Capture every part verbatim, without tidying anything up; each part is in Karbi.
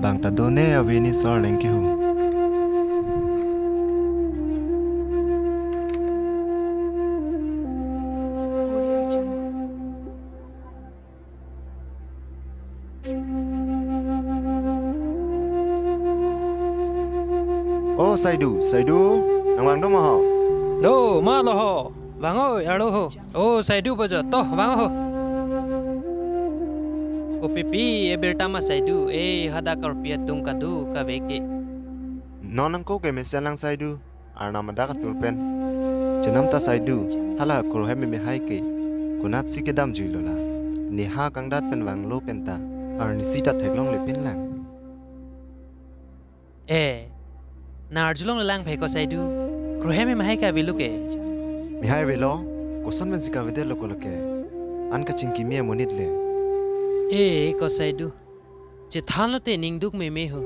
Lang ta done ave ne sor leng ke hu. O Saidu, Saidu, nang vang do ma ho? Do, ma lo ho. Vang oi, arlo ho. O Saidu bojo, to, vang ho. Kopipi, e birta ma Saidu, e hadak arpi atum kado kave ke. Non nangko ke mesen lang Saidu, arnam adak atur pen. Chenam ta Saidu, hala kro hem mehai ke. Konatsi kedam juilo la. Neha kangdat pen vanglo pen ta, arnisi ta theklongle pin lang. E, nang arjulongle lang phe ko Saidu. Kro hem mehai ke avelo ke. Mehai avelo, koson pensi kavedetlo ko lake. An kachingki me amonit le. E, ko Saidu. Chethanlote ningduk meme ho.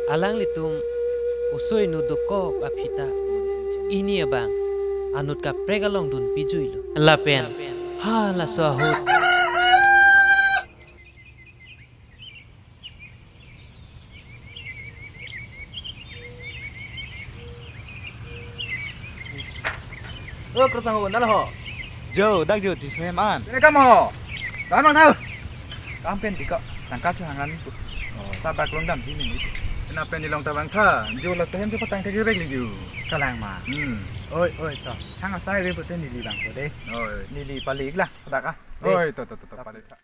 Alanglitum oso inut dokok aphi ta ini abang anut kaprek along dunpi juilo. Lapen ha laso ahut. O, krosang ho, nalo ho. Jo, dak jo, tiso hem an. Pine kam ho. Dan mang thau. Kam pen diko, tangka chu hangran pu. O, sabak long damji mene pu. Pine pen nelong ta vang tha. Jo, laso hem chu patang thek bek li ju. Kalang ma. Hmm. Oi, oi, to. Hang asai ve pute neli vang ko de. Oi. Neli palik la, dak a. De. Oi, to, to, to, to, palik tha.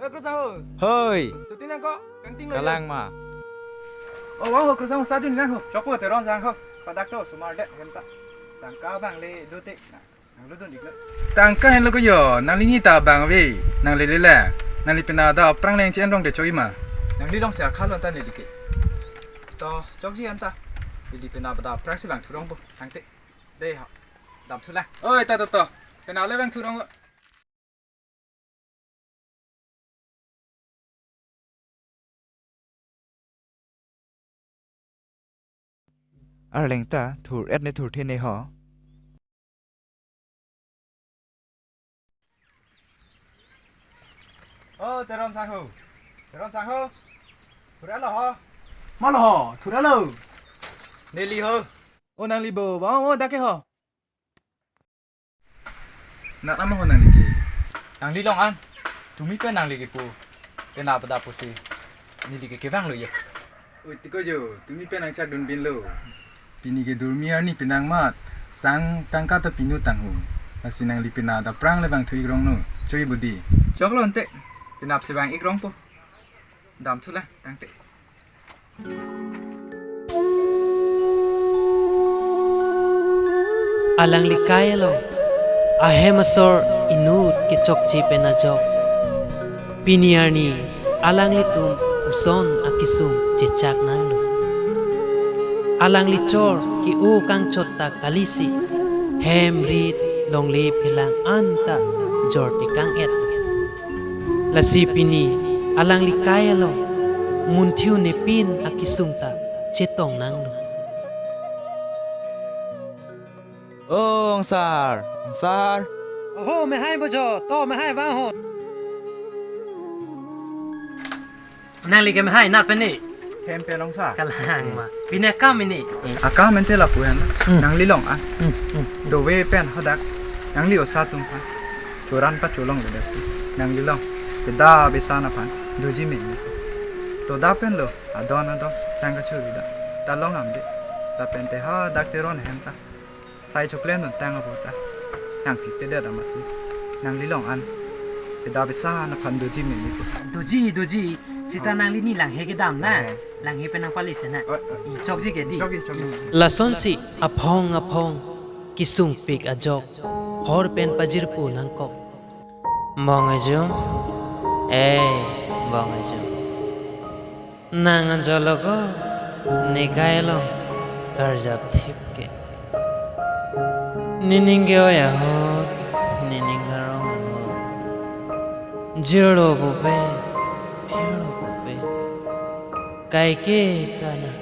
Eh, Kro Sangho. Hoi. Suti nang ko, kangting lo. Kalang ma. Oh, vang ho, Kro Sangho, sa jun nang ho. Chokpo Teron Sangho. Padak to, sumar det, hem ta. Tangka abang le dote. Nang lo dun iklo. Tangka henlo ko jo, nangli ni ta abang ave, nangli le le. Nangli pina da aphrang leng chi-en rong de choi ma. Nangli long si akha lo anta neli ke. To, chokji anta. Neli pina da aphrang si vang thurong po. Tangte. De ha. Dam thu lang. Oi, to, to, to. Pina le vang thurong. Arleng ta thur-et ne thurthe ne ho. O, Teron Sangho. Teron Sangho. Thur-et lo ho. Ma lo ho, thur-et lo. Neli ho. O nangli bo, vang o dak ke ho. Nat ama ho nangli ke. Nangli long an. Tumi pen nangli kepu. Pina pada pusi. Neli ke kevang lo ya. Oi, tiko jo, tumi pen nang chak dun bin lo. Pini ke durmi arni pinang mat. Sang tangka ta pinu tanghu. Lasi nangli pina da aphrang le vang thu ikrong no. Choi budi. Chok lo ante. Pina apsi vang ikrong po. Dam thu la, tangte. Alangli kai along ahem asor inut kechokche pen ajok. Pini arni alanglitum oson akesung chechak nanglo. Alangli chor ke-o kangchot ta kalisi hem rit longle phelang anta jor tekang-et. Lasi pini alangli kai along munthiu nepin akesung ta chetong nanglo. O Ongsar, Ongsar. Oho, mehai bojo, to mehai vang ho. Nangli ke mehai na pene. Hem pen Ongsar. Kalang ma. Pine kam ini. Akam ente lapu hem. Hmm. Nangli long an. Hmm, hmm. Dove pen hadak. Nangli osa atum aphan. Choran pacholong le dasi. Nangli long. Keda besan aphan. Doji me. To da pen lo. Adon adon. Sang kachuri da. Ta long am de. Ta pen te hadak Teron hem ta. Sai choklem non tang abo ta. Nangphi te det amatsi. Nangli long an. Keda besan aphan doji me ni ko. Doji, doji. Sita nangli ni langhe kedam na. Eh. Langhe pen nang pali se na. Oh, oh. Chokji ke di. Chokji, chokji. Lasonsi aphong aphong kesungpik ajok hor pen pajirpo nangkok. Bong Ejung, eh, Bong Ejung. Nang anjolo ko, ne kai along karjap thip ke. Nening ke-oi ahut, nening arong ahut, jirlo pupe, phirlo pupe, kaike ta nang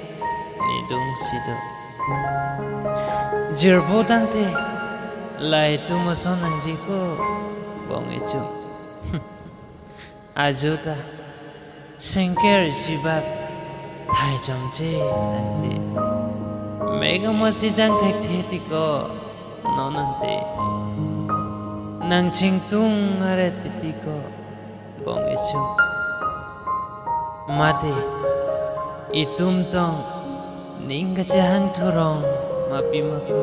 nedung si do. Jirpo tangte, la itum ason nangji ko, bong-ichum. Ajo ta sengker isi bak thai chomche tangte, mek amatsi jang thekthe ti ko, non ante nang chingtung aret ti ko, bong-ichum. Mate itum tong ning kachehang thurong ma pima ko.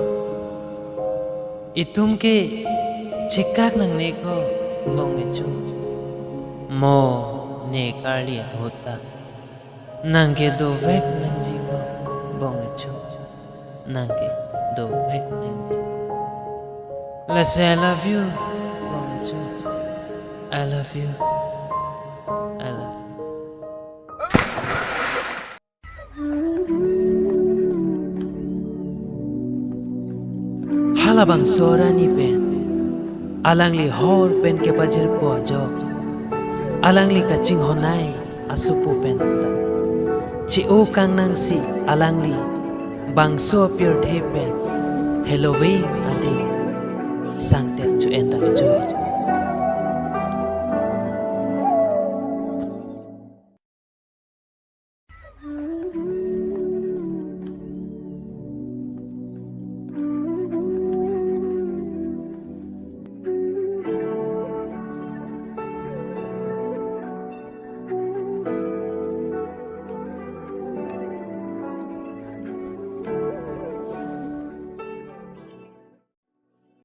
Itum ke chikak nangne ko, bong-ichum. Mo ne karli ahut ta nang ke dovek nangji ko, bong-ichum. Nang ke dovek nangji. Lasi I love you, bong-ichum. I love you. I love you. Halabangso arni pen alangli hor pen kepajirpo ajok, alangli kachinghonnei asopo pen ta che-o kangnangsi alangli bangso apirthe pen heloving adim sangtet cho-en damjui.